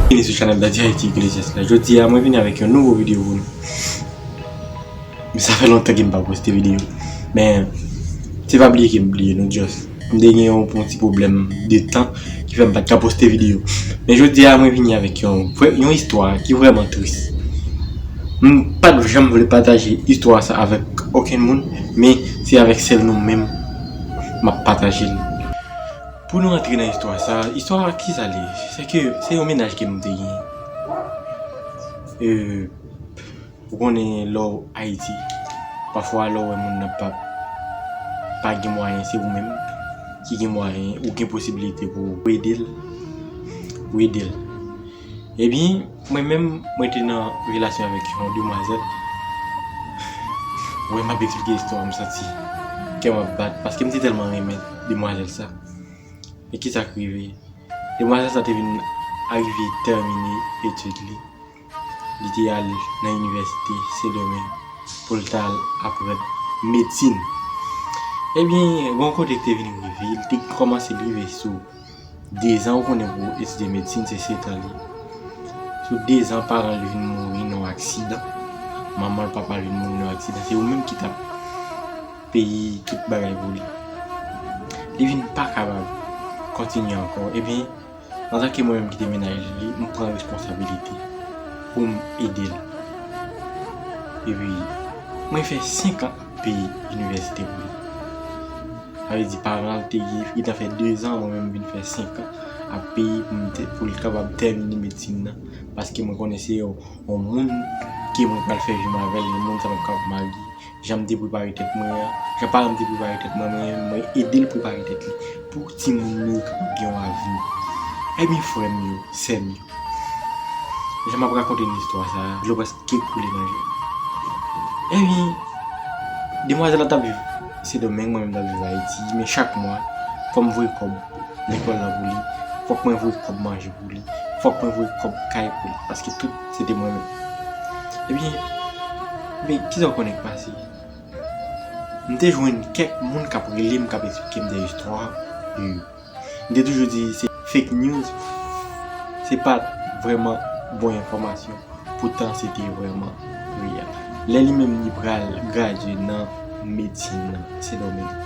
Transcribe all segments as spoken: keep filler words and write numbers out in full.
Byenvini sou chanèl Daddy Haiti Iglesias la. Jodi a, mwen vini avèk yon nouvo videyo pou nou. Men sa fè lontan ke m pa poste videyo. Men, se pa bliye ke m bliye nou, just. M te gen yon, yon ti pwoblèm de tan ki fè m pa t ka poste videyo. Men jodi a, mwen vini avèk yon, vrè- yon istwa ki vrèman tris. M pa t janm vle pataje istwa sa avèk okenn moun, men se avèk sèl nou menm m ap pataje l. Pou nou antre nan istwa sa, istwa a ki sa li ye? Se ke se yon mennaj ke m te genyen. E, ou konnen lè w Ayiti, pafwa lè w wè moun nan pa, pa gen mwayen, se ou menm ki gen mwayen, ou gen posibilite pou ou ede l, ou ede l. Ebyen, mwen menm, mwen te nan relasyon avèk yon demwazèl. Wè, m ap eksplike istwa, m santi kè m ap bat, paske m te tèlman renmen demwazèl sa. Men ki sa k rive? Demwazèl sa te vin arive tèmine etid li. Li te al nan inivèsite Sendomeng pou l ta al aprann medsin. Ebyen, gon kote k te vin rive, li te kòmanse rive sou dezan, ou konnen pou etidye medsin se setan li. Sou dezan, paran l vin mouri nan yon aksidan. Manman l, papa l vin mouri nan yon aksidan. Se ou menm ki t ap peye tout bagay pou li. Li vin pa kapab kontinye ankò. Ebyen, antanke mwen menm ki te mennaj li, m pran responsabilite pou m ede l. Epi, mwen fè senk an ap peye inivèsite pou li. Sa vle di paran l te gen, li te fè dezan, mwen menm m vin fè senk an ap peye pou m te, pou l kapab tèmine medsin nan. Paske mwen konnen se yon, yon moun ke mwen pral fè vi m avè l, yon moun sa m ap kapab marye. Jan m te prepare tèt mwen an, jan paran m te prepare tèt mwen, mwen, mwen ede l prepare tèt li pou timoun nou yo kapab gen yon avni. Ebyen, frè m yo, sè m yo, jan m ap rakonte n istwa sa a, dlo prèske koule nan je m. Ebyen, demwazèl la t ap viv Sendomeng, mwen menm m t ap viv Ayiti, men chak mwa, fò m voye kòb lekòl la pou li, fòk mwen voye kòb manje pou li, fòk mwen voye kòb kay pou li, paske tout se te mwen menm. Ebyen, men kisa w konnen k pase? M te jwenn kèk moun k ap rele m, k ap eksplike m de istwa yo. M te toujou di se fake news, se pa t vrèman bon enfòmasyon. Poutan, se te vrèman reyèl. Lè li menm li pral gradye nan medsin nan Sendomeng,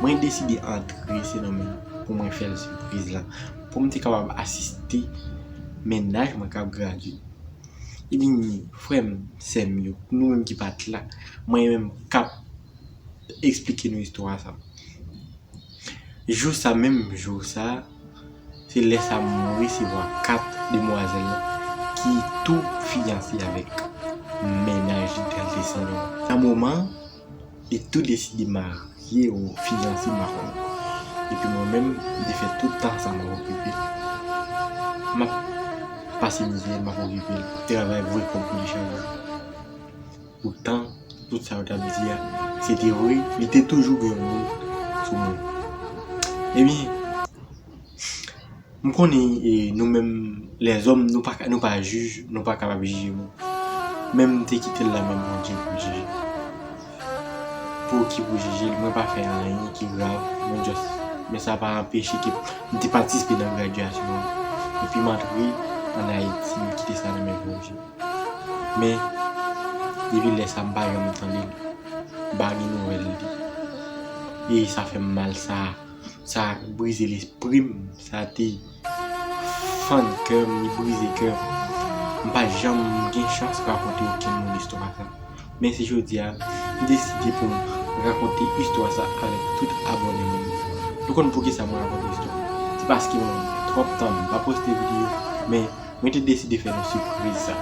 mwen deside antre Sendomeng pou mwen fè l sipriz la, pou m te kapab asiste mennaj mwen k ap gradye. Ebyen, frè m, sè m yo, nou menm ki pa t la, mwen menm k ap eksplike nou istwa sa. Jou sa, menm jou sa, se lè sa mwen resevwa kat demwazèl la ki tou fiyanse avèk mennaj li, Dèlte Senlora. Nan moman, li tou deside marye ou fiyanse, m pa konnen. Epi mwen menm, m te fè tout tan sa m ap okipe l. M ap pase mizè, m ap okipe l, travay, voye kòb pou li chak jou. Poutan, tout sa yo t ap di a, se te vre, li te toujou gen yon moun sou mwen. Ebyen, m konnen, e, nou menm, lèzòm, nou pa ka, nou pa jij, nou pa kapab jije moun. Men m te kite l nan men Bondye pou l jije. Pou ki pou jije l, mwen pa fè anyen ki grav, mwen just, men sa pa anpeche ke m te patisipe nan gradyasyon an. Epi m antre ann Ayiti, m kite sa nan men Bondye. Men, depi lè sa, m pa janm tande l. M pa gen nouvèl li. E sa fè m mal, sa, sa brize lespri m, sa te fann kè m, li brize kè m. M pa janm gen chans rakonte okenn moun istwa sa. Men se jodi a, m deside pou m rakonte istwa sa avèk tout abòne m yo. Nou konn poukisa mwen rakonte istwa? Se paske mwen twòp tan m pa poste videyo, men mwen te deside fè nou sipriz sa.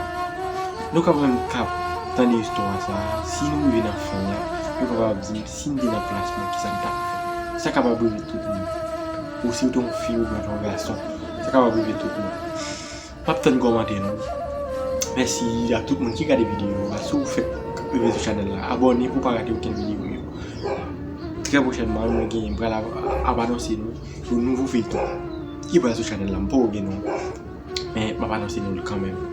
Nou kapab menm k ap tande istwa sa, si nou rive nan fen an, nou kapab di m si m te nan plas mwen, kisa m t ap fè. Sa kapab rive tout moun. Ou si w te yon fi oubyen w te yon gason, sa kapab rive tout moun. M ap tann kòmantè nou. Mèsi a tout moun ki gade videyo a. Si w fèk rive sou chanèl la, abòne pou w pa rate okenn videyo yo. Trè pwochènman, mwen gen, m pral ap, ap anonse nou yon nouvo feyton ki pral sou chanèl la. M poko gen non, men m ap anonse nou l kanmenm.